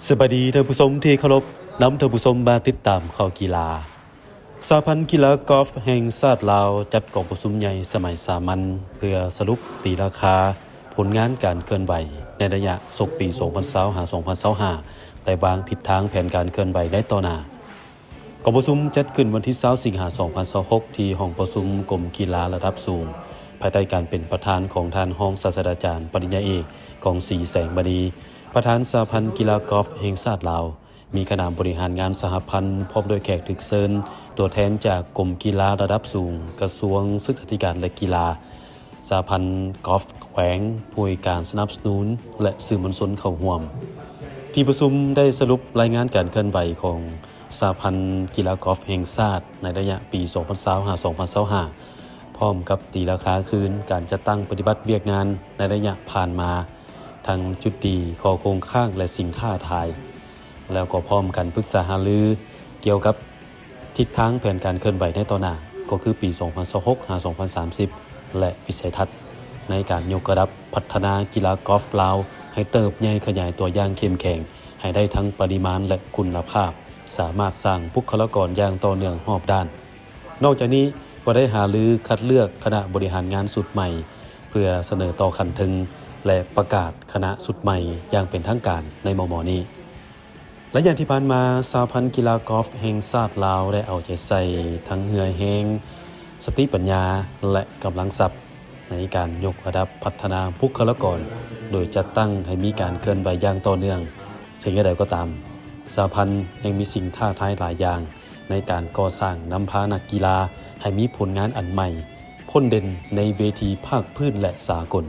ສະບາຍດີທ່ານຜູ້ຊົມທີ່ເຄົາລົບ, ນຳທ່ານຜູ້ຊົມມາຕິດຕາມຂ່າວກິລາ. ສະຫະພັນກິລາກອຟແຫ່ງຊາດລາວ ຈັດກອງປະຊຸມໃຫຍ່ສະໄໝສາມັນ ເພື່ອສະຫຼຸບຕີລາຄາຜົນງານການເຄື່ອນໄຫວໃນໄລຍະສົກປີສອງພັນຊາວຫ້າ ສອງພັນຊາວຫ້າ ແລະ ວາງທິດທາງແຜນການເຄື່ອນໄຫວໃນຕໍ່ໜ້າ. ກອງປະຊຸມຈັດຂຶ້ນວັນທີຊາວ ສິງຫາ ສອງພັນຊາວຫົກ ທີ່ຫ້ອງປະຊຸມກົມກິລາລະດັບສູງ ພາຍໃຕ້ການເປັນປະທານຂອງທ່ານຮອງສາດສະດາຈານ ປະລິນຍາເອກ ກອງສີ ແສງມະນີ ປະທານສະຫະພັນກິລາກອຟແຫ່ງຊາດລາວ, ມີຄະນະບໍລິຫານງານສະຫະພັນ ພ້ອມດ້ວຍແຂກຖືກເຊີນ, ຕົວແທນຈາກກົມກິລາລະດັບສູງ, ກະຊວງສຶກສາທິການ ແລະ ກິລາ, ສະຫະພັນກອຟແຂວງ, ຜູ້ໃຫ້ການສະໜັບສະໜູນ ແລະ ສື່ມວນຊົນເຂົ້າຮ່ວມ. ທີ່ປະຊຸມໄດ້ສະຫຼຸບລາຍງານການເຄື່ອນໄຫວຂອງສະຫະພັນກິລາກອຟແຫ່ງຊາດໃນໄລຍະປີສອງພັນຊາວຫ້າ ສອງພັນຊາວຫ້າ ພ້ອມກັບຕີລາຄາຄືນການຈັດຕັ້ງປະຕິບັດວຽກງານໃນໄລຍະຜ່ານມາ, ທັງຈຸດດີ, ຂໍ້ຄົງຄ້າງ ແລະ ສິ່ງທ້າທາຍ. ແລ້ວກໍພ້ອມກັນປຶກສາຫາລືກ່ຽວກັບທິດທາງແຜນການເຄື່ອນໄຫວໃນຕໍ່ໜ້າ, ກໍຄືປີສອງພັນຊາວຫົກ ຫາ ສອງພັນສາມສິບ ແລະ ວິໄສທັດໃນການຍົກລະດັບພັດທະນາກິລາກອຟລາວໃຫ້ເຕີບໃຫຍ່ຂະຫຍາຍຕົວຢ່າງເຂັ້ມແຂງ, ໃຫ້ໄດ້ທັງປະລິມານ ແລະ ຄຸນນະພາບ, ສາມາດສ້າງບຸກຄະລາກອນຢ່າງຕໍ່ເນື່ອງຮອບດ້ານ. ນອກຈາກນີ້ກໍໄດ້ຫາລືຄັດເລືອກຄະນະບໍລິຫານງານຊຸດໃໝ່ ເພື່ອສະເໜີຕໍ່ຂັ້ນເທິງ ແລະ ປະກາດຄະນະຊຸດໃໝ່ຢ່າງເປັນທາງການໃນມໍ່ໆນີ້. ໄລຍະທີ່ຜ່ານມາ, ສະຫະພັນກິລາກອຟແຫ່ງຊາດລາວໄດ້ເອົາໃຈໃສ່ທັງເຫື່ອແຮງ, ສະຕິປັນຍາ ແລະ ກຳລັງຊັບ ໃນການຍົກລະດັບພັດທະນາບຸກຄະລາກອນ, ໂດຍຈັດຕັ້ງໃຫ້ມີການເຄື່ອນໄຫວຢ່າງຕໍ່ເນື່ອງ. ເຖິງຢ່າງໃດກໍຕາມ, ສະຫະພັນຍັງມີສິ່ງທ້າທາຍຫຼາຍຢ່າງໃນການກໍ່ສ້າງນຳພານັກກິລາໃຫ້ມີຜົນງານອັນໃໝ່, ພົ້ນເດັ່ນໃນເວທີພາກພື້ນ ແລະ ສາກົນ.